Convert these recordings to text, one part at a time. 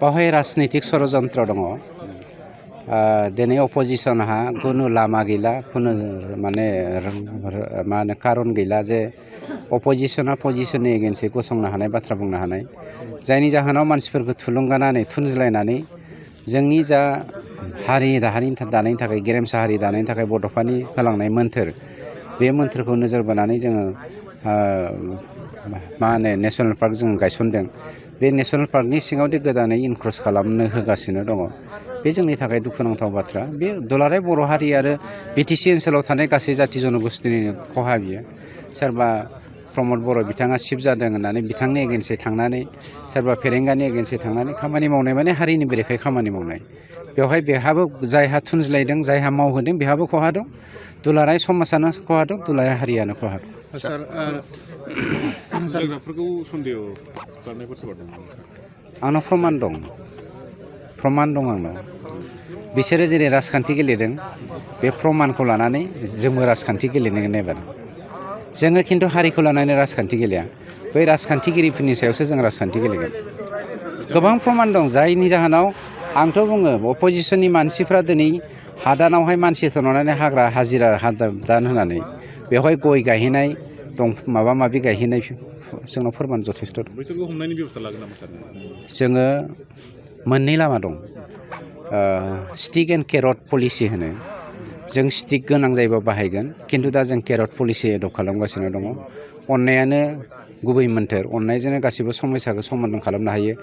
बावहाय राजनीतिक षड़यंत्र दङ दिनै अपोजिशनहा कुनु लामा गैला कुनु माने मा होनो कारन गैला जे अपोजिशना पजिशननि एगेन्स्टै गसंनो हानाय बाथ्रा बुंनो हानाय जायनि जाहोनाव मानसिफोरखौ थुलुंगानानै थुनज्लायनानै जोंनि जा हारि दानायनि थाखाय गेरेमसा हारि दानायनि थाखाय बड'फानि होलांनाय मोन्थोर बे मोन्थोरखौ नोजोर बोनानै जोङो मा होनो नेशनेल पार्क जों गायसनदों बे नेशनेल पार्कनि सिङावदि गोदानै इनक्रोच खालामनो होगासिनो दङ बे जोंनि थाखाय दुखुनांथाव बाथ्रा बे दुलाराय बर' हारि आरो बिटिसि ओनसोलाव थानाय गासै जाथि जनगोष्ठीनिनो खहा बियो सोरबा प्रमद बर' बिथाङा शिफ जादों होननानै बिथांनि एगेन्स्टै थांनानै सोरबा फेरेंगानि एगेन्स्टै थांनानै खामानि मावनाय माने हारिनि बेरेखायै खामानि मावनाय बेवहाय बेहाबो जायहा थुनज्लायदों जायहा मावहोदों बेहाबो खहा दं दुलाराय समाजानो खहा दं दुलाराय हारियानो खहा दं आंनाव प्रमान दं आंनाव बिसोरो जेरै राजखान्थि गेलेदों बे प्रमानखौ लानानै जोंबो राजखान्थि गेलेनो नायबाय जोङो खिन्थु हारिखौ लानानै राजखान्थि गेलेया बै राजखान्थिगिरिफोरनि सायावसो जों राजखान्थि गेलेगोन गोबां प्रमान दं जायनि जाहोनाव आंथ' बुङो अपोजिशननि मानसिफ्रा दिनै हादानावहाय मानसि थरनानै हाग्रा हाजिरा हादान होनानै बेवहाय गय गायहैनाय दं माबा माबि गायहैनाय जोंनाव फोरमान जथेस्थ' दं जोङो मोननै लामा दं स्टिक एन्ड केरट पलिसि होनो जों स्टिक गोनां जायोबा बाहायगोन खिन्थु दा जों केरट पलिसि एडप्ट खालामगासिनो दङ अननायानो गुबै मोन्थोर अननायजोंनो गासिबो समस्याखौ समाधान खालामनो हायो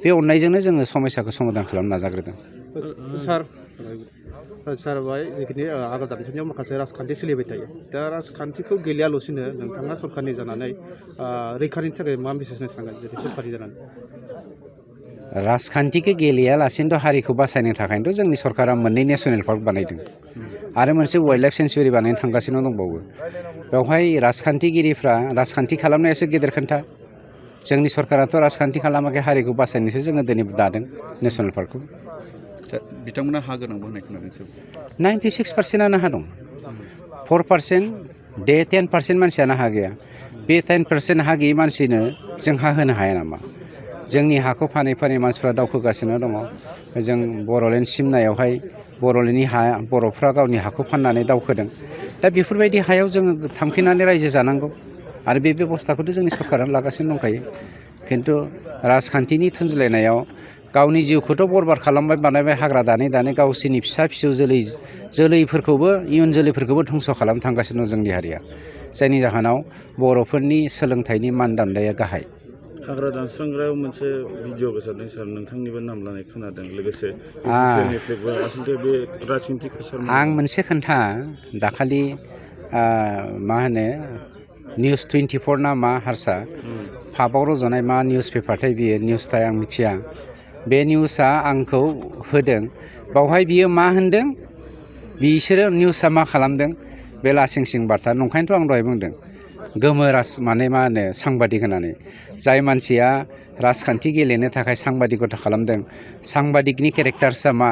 बे अननायजोंनो जोङो समस्याखौ समाधान खालामनो नाजाग्रोदों सार बाय जिखिनि आगोल दानसेनियाव माखासे राजखान्थि सोलिबाय थायो दा राजखान्थिखौ गेलेयाल'सिनो नोंथाङा सरकारनि जानानै रैखानि थाखाय मा मेसेज होनो सानगोन जेरै सरकारनि जानानै राजखान्थिखौ गेलेयालासिनोथ' हारिखौ बासायनो थाखायनोथ' जोंनि सरकारा मोननै नेशनेल पार्क बानायदों आरो मोनसे वाइल्ड लाइफ सेन्सुरि बानायनो थांगासिनो दंबावो बेवहाय राजखान्थिगिरिफ्रा राजखान्थि खालामनायासो गेदेर खोन्था जोंनि सरकाराथ' राजखान्थि खालामाखै हारिखौ बासायनोसो जोङो दिनै दादों नेशनेल पार्कखौ बिथांमोना हा गोनांबो होननाय खोनादों 96%आनो हा दं 4% दे 10% मानसियानो हा गैया बे 10% हा गैयै मानसिनो जों हा होनो हाया नामा जोंनि हाखौ फानै फानै मानसिफ्रा दावखोगासिनो दङ जों बर'लेण्ड सिमनायावहाय बर'लेण्डनि हा बर'फ्रा गावनि हाखौ फाननानै दावखोदों दा बेफोरबायदि हायाव जोङो थांफिननानै रायजो जानांगौ आरो बे बेबस्थाखौथ' जोंनि सरकारानो लागासिनो दंखायो खिन्थु राजखान्थिनि थुनज्लायनायाव गावनि जिउखौथ' बरबाद खालामबाय बानायबाय हाग्रा दानै गावसोरनि फिसा फिसौ जोलैफोरखौबो इयुन जोलैफोरखौबो धंस' खालामनो थांगासिनो दं जोंनि हारिया जायनि जाहोनाव बर'फोरनि सोलोंथाइनि मानदान्दाया गाहाय हाग्रा दानस्रांग्रायाव मोनसे भिडिअ गोसारदों सार नोंथांनिबो नाम लानाय खोनादों लोगोसे आं मोनसे खोन्था दाखालि मा होनो निउस 24 ना मा हारसा पाबाव रज'नाय मा निउस पेपारथाय बियो निउसथाय आं मिथिया बे निउसआ आंखौ होदों बावहाय बियो मा होनदों बिसोरो निउसआ मा खालामदों बे लासिं सिं बार्ता नंखायनोथ' आं दहाय बुंदों गोमो माने मा होनो सांबादिक होननानै जाय मानसिया राजखान्थि गेलेनो थाखाय सांबादिकता खालामदों सांबादिकनि केरेक्टार्सआ मा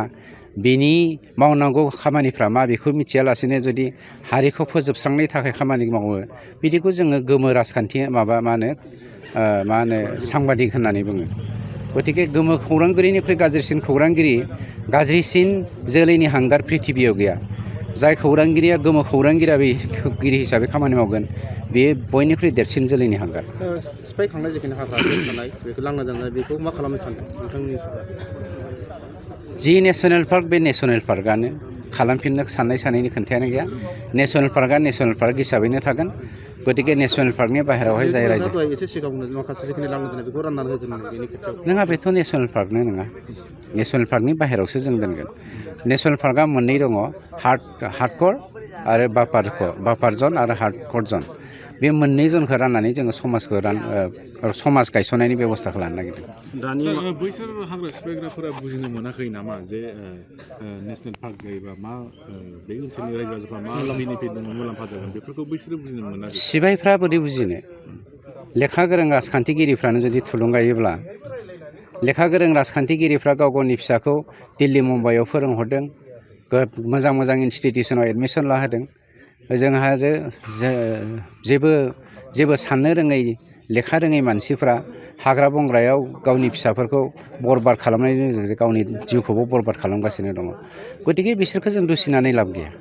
बिनि मावनांगौ खामानिफ्रा मा बेखौ मिथियालासेनो जुदि हारिखौ फोजोबस्रांनायनि थाखाय खामानि मावो बिदिखौ जोङो गोमो राजखान्थि मा होनो सांबादिक होननानै बुङो गतिके गोमो खौरांगिरिनिख्रुइ गाज्रिसिन खौरांगिरि गाज्रिसिन जोलैनि हांगार प्रिथिबियाव गैया जाय खौरांगिरिया गोमो खौरांगिरि हिसाबै खामानि मावगोन बेयो बयनिख्रुइ देरसिन जोलैनि हांगार सिफायखांनाय जिखिनि हाग्रा थानाय बेखौ लांना दोननाय बेखौ मा खालामनो सानदों नोंथांनि जि नेशनेल पार्क बे नेशनेल पार्कआनो खालामफिननो साननायनि खोन्थायानो गैया नेशनेल पार्कआ नेशनेल पार्क हिसाबैनो थागोन गतिके नेशनेल पार्कनि बाहेरायावहाय जाय रायजो नङा बेथ' नेशनेल पार्कनो नङा नेशनेल पार्कनि बाहेरायावसो जों दोनगोन नेशनेल पार्कआ मोननै दङ हार्डकर आरो बाफार जन आरो हार्डकर जन बे मोननै जनखौ राननानै जोङो समाज गायसननायनि बेब'स्थाखौ लानो नागिरदों बैसोर हाग्रा सिफायग्राफोरा बुजिनो मोनाखै नामा जे नेशनेल पार्क जायोबा मा बे ओनसोलनि रायजो राजाफ्रा मा बेनिफिट दङ मुलाम्फा जागोन बेफोरखौ बैसोरो बुजिनो मोनाखै सिबायफ्रा बोरै बुजिनो लेखा गोरों राजखान्थिगिरिफ्रानो जुदि थुलुंगायोब्ला लेखा गोरों राजखान्थिगिरिफ्रा गाव गावनि फिसाखौ दिल्ली मुम्बाइआव फोरोंहरदों मोजां इनस्टिटिउसनाव एडमिसन लाहोदों जोंहा आरो जेबो साननो रोङै लेखा रोङै मानसिफ्रा हाग्रा बंग्रायाव गावनि फिसाफोरखौ बरबाद खालामनायनि गेजेरजों गावनि जिउखौबो बरबाद खालामगासिनो दङ गतिके बिसोरखौ जों दुसिनानै लाब गैया।